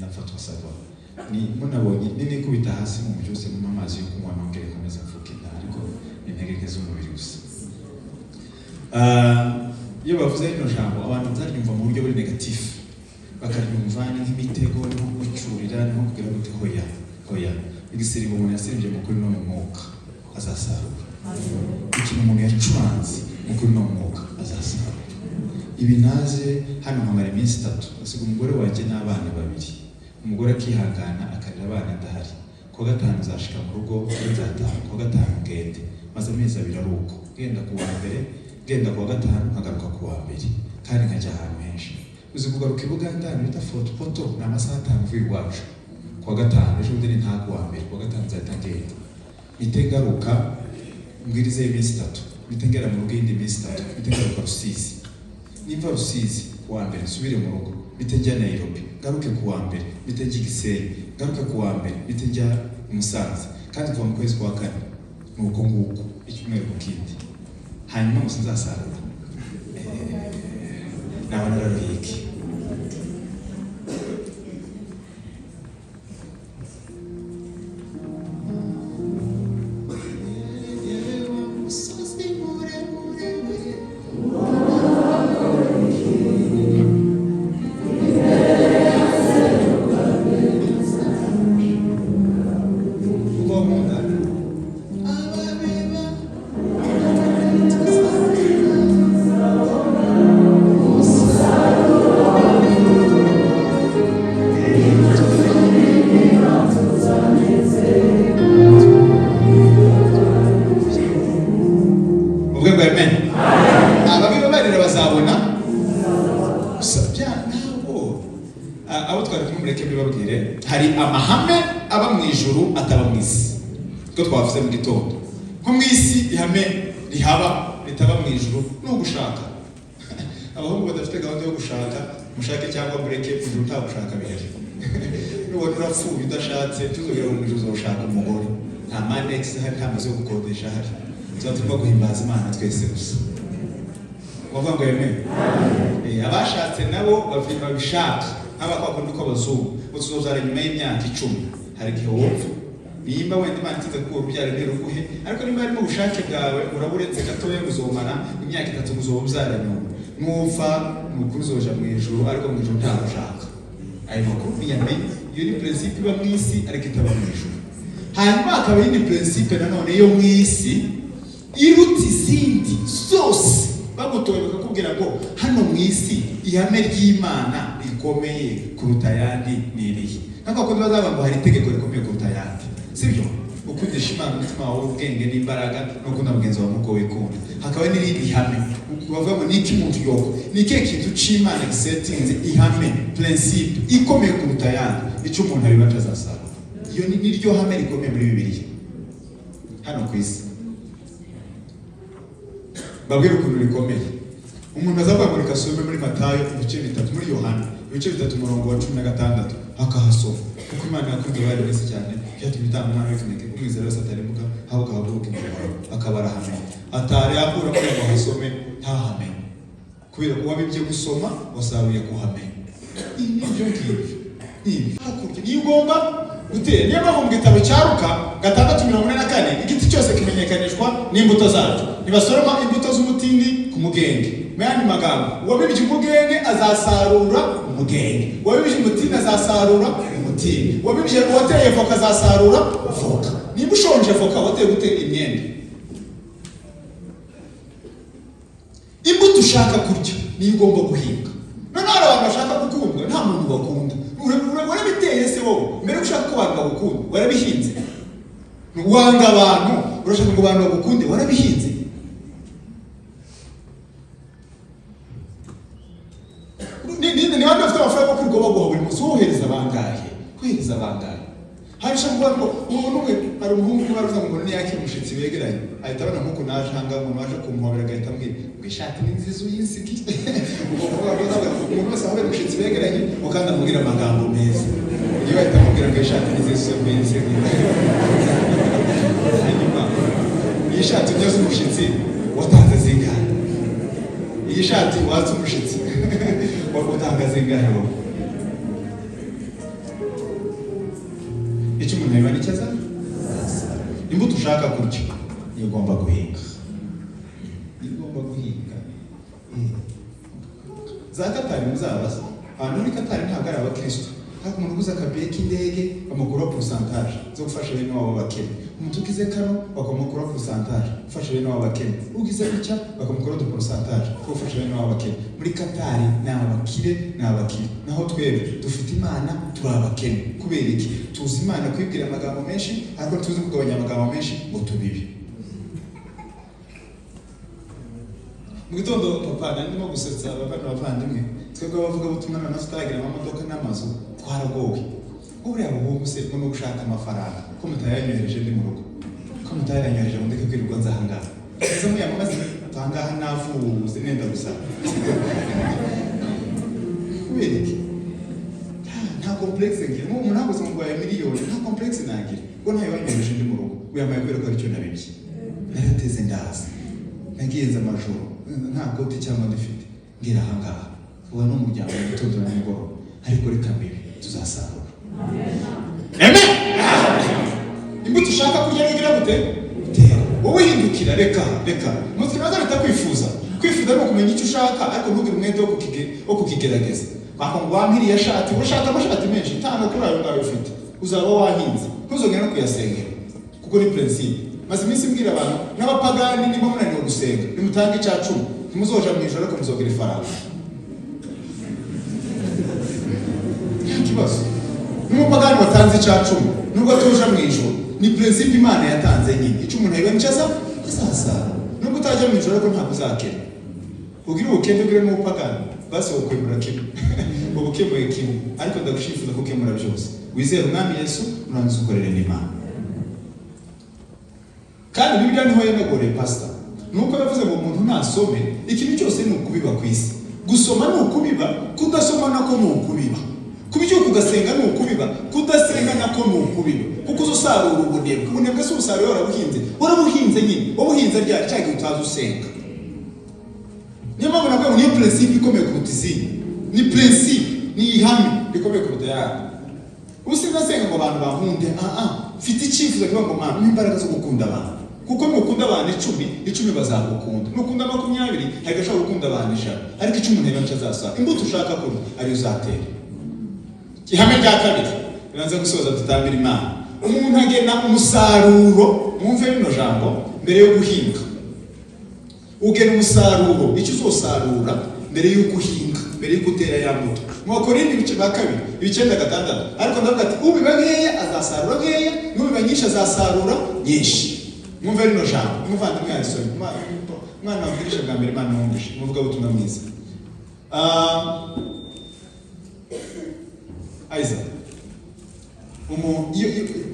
Mfatwa, ça va. Ni munabonye ninikubita hasi mu byose, mu amazi yo kunywa, nongere nkomeze mfuke inda, ariko ni intege nke z'umubiri gusa. Iyo bavuze rino jambo, abantu bazaryumva mu buryo buri négatif, bakaryumva ni nk'imitego, ni nko gucyurira, ni nko kugira gute. Hoya, hoya. Igisiribo umuntu yasiribye mu kuri no mu mwuka azasarura. Ikintu umuntu yacuranze mu kuri no mu mwuka azasarura. Ibi naze hano nkamara iminsi 3, asiga umugore wanjye n'abana babiri, umugore akihangana akarira abana ndahari. Kuwa gatanu nzashika mu rugo, nzataha kuwa gatanu ngende, maze amezi 2 ari uko genda ku wa mbere, genda kuwa gatanu, nkagaruka ku wa mbere, kandi nkajya ahantu henshi. Uzi kugaruka i Buganda, ahantu bita Fort Portal, ni amasaha 5 uvuye iwacu. Kuwa gatanu, ejo bundi ni nta kuwa mbere, kuwa gatanu nzahita ngenda, mpite ngaruka mbwirize iminsi 3, mpite ngera mu rugo iyindi minsi 3, mpite ngaruka Rusizi. Nimva Rusizi ku wa mbere, nsubire mu rugo, mpite njya Nairobi, ngaruke ku wa mbere, mpite njya Gisenyi, ngaruke ku wa mbere, mpite njya i Musanze. Kandi kuva mu kwezi kwa kane ni uko nguko, icyumweru ku kindi. Hanyuma gusa nzasarura, naba nararuhiye iki? Umusozi muremure we. Kuko nkunda ababeba. Muvuge ngo amen. Ababibabarira bazabona gusa bya ntabwo. Abo twari kumwe, mureke mbibabwire. Hari amahame aba mu ijuru ataba mu isi, ko twavuze mu gitondo. Nko mu isi, ihame rihaba ritaba mu ijuru ni ugushaka. Abahungu badafite gahunda yo gushaka, mushake cyangwa mureke, mu ijuru nta gushaka bihari. Nubona urapfuye udashatse, tuzongera mu ijuru uzoshaka umugore. Nta manegisi ahari, nta mazu yo gukodesha ahari. Tuba turimo guhimbaza Imana twese gusa. Bavuga ngo yemewe. Abashatse nabo babishaka nk'aba kwa kundi kw'abazungu ngo tuzobyara nyuma y'imyaka 10. Hari igihe wopfa, nimba wenda Imana itinze kuguha urubyaro ntiruguhe, ariko nimba harimo ubushake bwawe, uraburetse gatoya, muzomara imyaka 3, muzoba ubyara nyuma. Nupfa, ni ukuri uzoja mu ijuru, ariko mu ijuru ntawe ushaka. Ayo makuru muyamenye. Iyo ni principe iba mu isi ariko itaba mu ijuru. Hanyuma hakaba iyindi principe nanone yo mu isi iruta izindi zose. Bagutoye bakakubwira ngo hano mu isi ihame ry'Imana rikomeye kuruta ayandi ni irihe? Ntabwo kundi bazavuga ngo hari itegeko rikomeye kuruta ayandi, sibyo? Gukundisha Imana umutima wawe, ubwenge n'imbaraga, no gukunda mugenzi wawe nk'uko wikunda. Hakaba n'irindi hame bavuga ngo ni iki umuntu yoko, ni ikihe kintu c'Imana gisetinze ihame, principe ikomeye kuruta ayandi? Icyo umuntu abibaca azasarura. Iyo ni niryo hame rikomeye muri Bibiliya hano ku isi. Babwire ukuntu rikomeye. Umuntu azavuga ngo reka asome muri Matayo ibice 3, muri Yohana ibice 3, umurongo wa 16, akahasoma: "Kuko Imana yakunze abari benshi cyane, byatumye itanga umwana w'ikinege, umwizera wese atarimuka, ahubwo ahaguruka imbere." Akaba arahamenya. Atari akura kugira ngo ahasome, ntahamenye, kubera ko wabibye gusoma, wasaruye kuhamenya. Nibyo ngibyo, nibyo hakurya niyo ugomba gutera. Niyo mpamvu mu gitabo cya Luka 6:44, igiti cyose kimenyekanishwa n'imbuto zacyo, ntibasoroma imbuto z'umutini ku mugenge. Mu yandi magambo, uwabibye umugenge azasarura umugenge, uwabibye umutini azasarura umutini, uwabibye, uwateye voka azasarura voka. Niba ushonje voka, wateye gutera imyembe? Imbuto ushaka kurya niyo ugomba guhinga. Noneho hari abantu bashaka gukundwa, nta muntu bakunda. Warabiteye se wowe? Mbere yo ushaka ko abantu bagukunda, warabihinze? Wanga abantu, urashaka ngo abantu bagukunde, warabihinze? Ni bande bafite amafaranga yo kwirirwa baguha buri munsi? Wohereza bangahe? Wohereza bangahe? Hari ushaka kuvuga ngo ubu n'umwe, hari umuhungu umwe baravuga ngo umuntu niyakira umushyitsi begeranye, ahita abona nk'uko naje aha ngaha, umuntu waje kumuhobera agahita ambwira ngo ishati ni nziza uyinsigiye. Ubwo kuvuga ngo umuntu wese ahobera umushyitsi begeranye ngo kandi amubwire amagambo meza, iyo ahita amubwira ngo ishati ni nziza uyinsigiye. Hanyuma iyi shati unyoze umushyitsi, watanze zingahe? Iyi shati watse umushyitsi, utanga zingahe wowe? Icyo umuntu abiba nicyo aza. Imbuto ushaka kurya niyo ugomba guhinga, niyo ugomba guhinga. Za Katari muzabaza abantu muri Katari, ntabwo ari abakristo, ariko umuntu uguze akabiye k'indege bamukuraho pourcentage zo gufasha bene wabo bakene. Umuntu ugize kano bakamukuraho pourcentage gufasha bene wabo bakene, ugize gutya bakamukuraho pourcentage zo gufasha bene wabo bakene. Muri Katari ni abakire, ni abakire. Naho twebwe dufite Imana, turi abakene. Kubera iki? Tuzi Imana kwibwira amagambo menshi, ariko tuzi kugabanya amagambo menshi ngo tubibe. Mu gitondo papa nari ndimo gusetsa abavandimwe, twebwe abavugabutumwa noneho tutaragira amamodoka n'amazu twaragowe. Buriya buhungu se ngo ni ugushaka amafaranga, ko mutayanyohereje ndi mu rugo, ko mutayanyohereje ngo ndeke kwirirwa nza ahangaha? Ese muyamamaze ahangaha navuze nenda gusa kubera iki? Nta complexe ngira. Umuntu ntaguze ngo ngwaye miliyoni, nta complexe nagira ngo ntayo wanyohereje ndi mu rugo. Uyamaye kubera ko aricyo nabibye, narateze ndaza, nagenze amajoro nta kote cyangwa ndifite, ngira ahangaha uba n'umuryango mu gitondo na nimugoroba. Ariko reka mbibe, tuzasarura. Amen. Imbuto ushaka kurya nigira gute? Utera. Wowe hindukira, reka reka mutwe bita kwifuza. Kwifuza ni ukumenya icyo ushaka, ariko ntugire umwete wo kukigerageza. Wako ngo wampiriye shati, urashaka amashati menshi, tanga kuri ayo ngayo ufite, uzaba wahinze, ntuzongere no kuyasengera, kuko ni principe. Maze iminsi mbwira abantu n'abapagani, niba munaniwe gusenga nimutange icya cumi, ntimuzoja mu ijoro, ariko muzogira ifaranga. Nta kibazo n'umupagani watanze icya cumi nubwo atoja mu ijoro, ni principe Imana yatanze nyine. Icyo umuntu ayiba nicyo azasara. Nubwo utajya mu ijoro, ariko ntabwo uzakena. Ugira ubukene, ugire n'ubupagani, basi wokwemura kimwe, uba ukemuye kimwe. Ariko ndagushifuza ko ukemura byose, wizere Umwami Yesu, urangiza ukorere n'Imana. Kandi Bibiliya niho yanagoreye pastor, nuko yavuze ngo umuntu nasome. Ikintu cyose ni ukubiba ku isi. Gusoma ni ukubiba, kudasoma nako ni ukubiba, kubyuka ugasenga ni ukubiba, kudasenga nako ni ukubiba, kuko uzasarura ubunebwe. Ubunebwe si ubusaruro warabuhinze, warabuhinze nyine. Wabuhinze ryari? Cya gihe utazi usenga. Niyo mpamvu navuga ngo niyo principe ikomeye kuruta izindi, ni principe, ni ihame rikomeye kuruta ayandi. Ubu sindasenga ngo abantu bankunde, mfite icyifuzo kivuga ngo Mana, umpe imbaraga zo gukunda abantu, kuko nukunda abantu 10, 10 bazagukunda. Nukunda 20, hari gashobora gukunda abantu 100. Ariko icyo umuntu ntacyo azasaba, imbuto ushaka kurya ariyo uzatera. Ihame rya kabiri ribanza gusoza dutambira Imana: umuntu agena umusaruro. Mwumve rino jambo, mbere yo guhinga. Ugena umusaruro, icyo uzosarura, mbere y'uko uhinga, mbere y'uko utera ya mbuto. Mu Bakorinto ibice bya 2, 9:6, ariko ndavuga ati ubiba nkeya azasarura nkeya, n'ubiba nyinshi azasarura nyinshi. Mwumve rino jambo, umuvandimwe yarisomye, umwana wabwirije bwa mbere, Imana mwumvishe umuvugabutumwa mwiza. Isaac,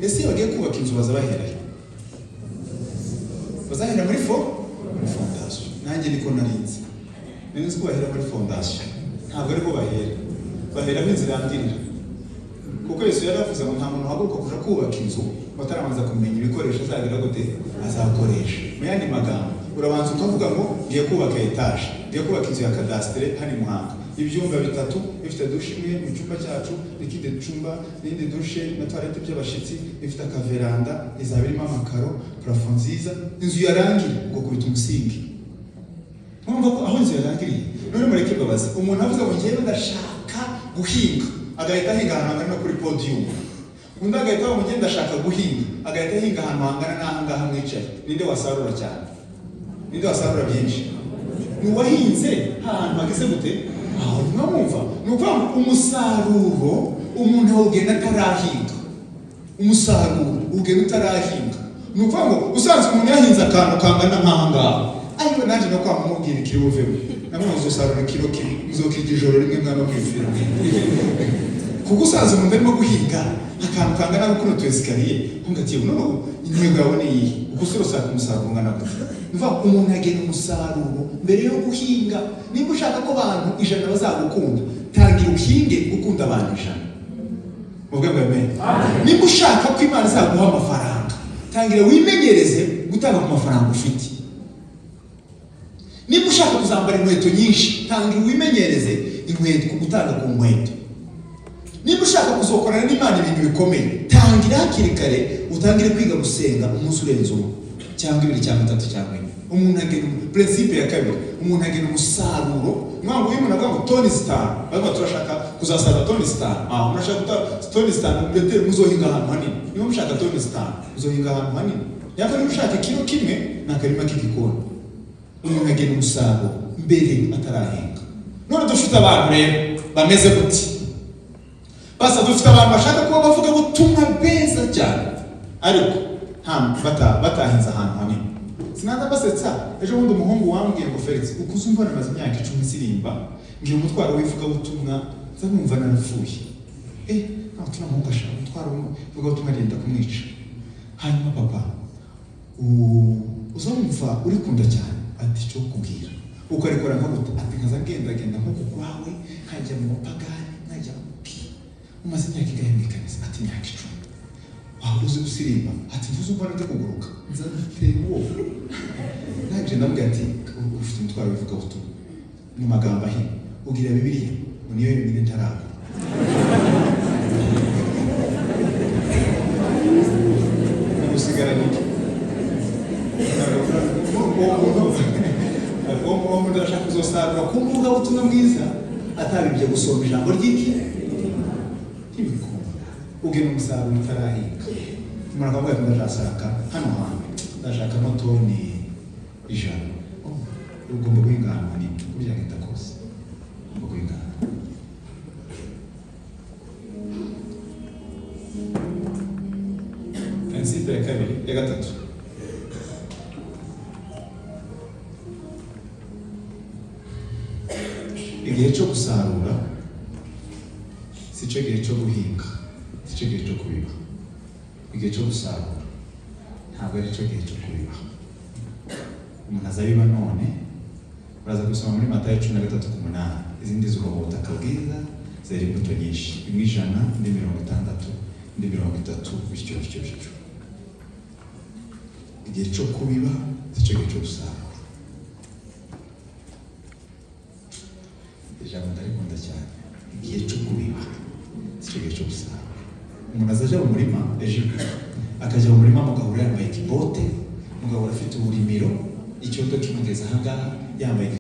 ese iyo bagiye kubaka inzu baza bahera he? Bazahera muri fondation. Nanjye niko narinzi, nari nzi ko bahera muri fondation. Ntabwo ariho bahera, bahera aho inzu irangirira, kuko Yesu yaravuze ngo nta muntu uhaguruka kuja kubaka inzu batarabanza kumenya ibikoresho azagira gute azakoresha. Mu yandi magambo, urabanza ukavuga ngo ngiye kubaka etaje, ngiye kubaka inzu ya cadastre hano i Muhanga, ibyumba 3, ifite douche imwe mu cyumba cyacu, n'ikindi cyumba, n'indi douche na toilette by'abashitsi, ifite akaveranda, izaba irimo amakaro, plafond nziza. Inzu yarangira ugakubita umusingi. Mwumva ko aho inzu yarangiriye. None mureke mbabaze, umuntu avuze ngo ngewe ndashaka guhinga, agahita ahinga ahantu hangana no kuri podium, undi agahita avuga ngo ngewe ndashaka guhinga, agahita ahinga ahantu hangana n'aha ngaha mwicaye, ninde wasarura cyane? Ninde wasarura byinshi? Ni uwahinze ahantu hageze gute? Aho mwumva ni ukuvuga ngo umusaruro umuntu awugenda atarahinga. Umusaruro ugenda utarahinga. Ni ukuvuga ngo usanzwe umuntu yahinze akantu kangana nk'aha ngaha, ariko nanjye no kwa mumubwira ikiri buvemo, namwe muzosarura ikiro kimwe, muzokirya ijoro rimwe mwana mwifira, kuko usanzwe umuntu arimo guhinga akantu kangana n'ukuno tu escalier, ntugatiye none intego yawe ni iyihe? Uko se urashaka umusaruro ungana gute? Ni ukuvuga umuntu agena umusaruro mbere yo guhinga. Nimba ushaka ko abantu 100 bazagukunda, tangira uhinge gukunda abantu 100. Muvuge ngo amen. Nimba ushaka ko Imana izaguha amafaranga, tangira wimenyereze gutanga ku mafaranga ufite. Nimba ushaka kuzambara inkweto nyinshi, tangira wimenyereze inkweto gutanga ku nkweto. Niba ushaka kuzokorana n'Imana ibintu bikomeye, tangira hakiri kare, utangire kwiga gusenga umunsi urenze umwe cyangwa ibiri cyangwa itatu cyangwa ine. Umuntu agena, principe ya kabiri, umuntu agena umusaruro. Ntabwo iyo umuntu avuga ngo toni 5, bavuga turashaka kuzasarura toni 5. Ah, murashaka toni 5, mbete muzohinga ahantu hanini. Niba mushaka toni 5, muzohinga ahantu hanini. Yaba niba ushaka ikiro kimwe, ni akarima k'igikoni. Umuntu agena umusaruro mbere atarahinga. None dufite abantu rero bameze gute? Basa dufite abantu bashaka kuba bavuga ubutumwa beza cyane, ariko batahinze ahantu hanini. Sinaza mbasetsa, ejo bundi umuhungu wambwiye ngo: "Felix, uko uzumva namaze imyaka 10 nsirimba, ngira umutwaro w'ivugabutumwa, nza numva narapfuye." Ntabwo tuna muhungu ashaka umutwaro w'ivugabutumwa, agenda kumwica. "Hanyuma papa, uzumva urikunda cyane." Ati: "Cyo kubwira ukarikora nka gute?" Ati: "Nkaza ngendagenda nko kwawe, nkajya mu bapagani, nkajya ki." "Umaze imyaka ingahe mu ikanisa?" Ati: "Imyaka 10." "Waba uzi gusirimba?" Ati: "Ntuzi umbona ndi kuguruka, nza nteye ubwoba." Ndangije ndamubwira ati: "Ufite umutwaro w'ivugabutumwa." Mu magambo ahinnye: "Ugira Bibiliya?" Ngo: "Niyo yonyine ntaragura." Usigaranye iki? Uwo muntu arashaka kuzosarura ku mvugabutumwa bwiza atabibye gusoma ijambo ry'iki. Ntibikunda. Ugena umusaruro utarahinga. Umuntu akavuga ati: "Ndashaka hano hantu, ndashakamo toni 100." Oh, ugomba guhinga ahantu hanini. Uko byagenda kose ugomba guhinga ahantu. Principe ya kabiri, ya gatatu: igihe cyo gusarura si cyo gihe cyo guhinga, si cyo gihe cyo kubiba. Igihe cyo gusarura ntabwo ari cyo gihe cyo kubiba. Umuntu azabiba none, uraza gusoma muri Matayo 13:8: izindi zigwa mu butaka bwiza, zera imbuto nyinshi, imwe 100, indi 60, indi 30, bityo bityo bityo. Igihe cyo kubiba si cyo gihe cyo gusarura. Ijambo ndarikunda cyane. Igihe cyo kubiba si cyo gihe cyo gusarura. Umuntu azajya mu murima ejo, akajya mu murima, mugahura yambaye ikibote, mugahura afite uburimiro, icyondo kimugeza ahangaha, yambaye